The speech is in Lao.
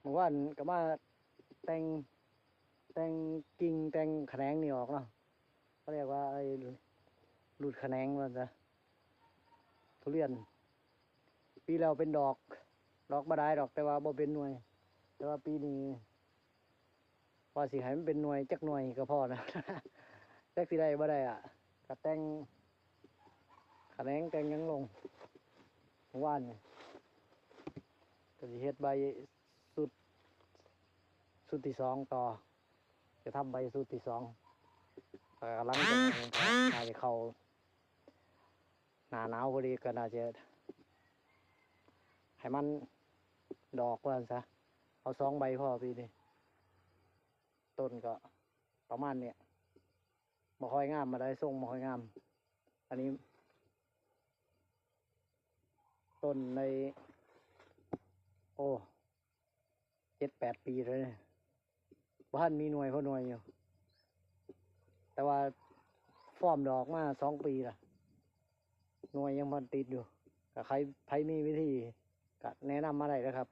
ມື້ວານກໍມາແຕ່ງ ແຕ່ງກິ່ງແຕ່ງຂະແໜງນີ້ອອກເນາະ ເຂົາຮຽກວ່າໄອ້ ຫຼຸດຂະແໜງວ່າຊັ້ນຊະ ທຸລຽນ. ປີແລ້ວເປັນດອກ ດອກບໍ່ຫຼາຍດອກ ແຕ່ວ່າບໍ່ເປັນໜ່ວຍ ແຕ່ວ່າປີນີ້ ວ່າຊິໃຫ້ມັນເປັນໜ່ວຍຈັກໜ່ວຍກໍພໍນະ ຈັກຊິໄດ້ບໍ່ໄດ້ອະ ກະແຕ່ງຂະແໜງແຕ່ງຫຍັງລົງ. ມື້ວານນີ້ກໍຊິເຮັດໃບຊຸດ ຊຸດທີສອງຕໍ່ ຈະທຳໃບຊຸດທີສອງ ແລ້ວກະຫຼັງຈາກນັ້ນກໍໜ້າຈະເຂົ້າ ໜ້າໜາວພໍດີກໍໜ້າຈະໃຫ້ມັນດອກວ່າຊັ້ນຊະ ເອົາສອງໃບພໍປີນີ້. ຕົ້ນກໍປະມານນີ້ ບໍ່ຄ່ອຍງາມປານໃດ ຊົງບໍ່ຄ່ອຍງາມ. ອັນນີ້ຕົ້ນໃນ ໂອ້ ເຈັດແປດປີແລ້ວເດ້ ບໍ່ທັນມີໜ່ວຍພໍໜ່ວຍຢູ່ ແຕ່ວ່າຟອມດອກມາສອງປີລະ ໜ່ວຍຍັງບໍ່ທັນຕິດຢູ່. ກະໃຜ ໃຜມີວິທີກະແນະນຳມາໄດ້ເດີຄັບ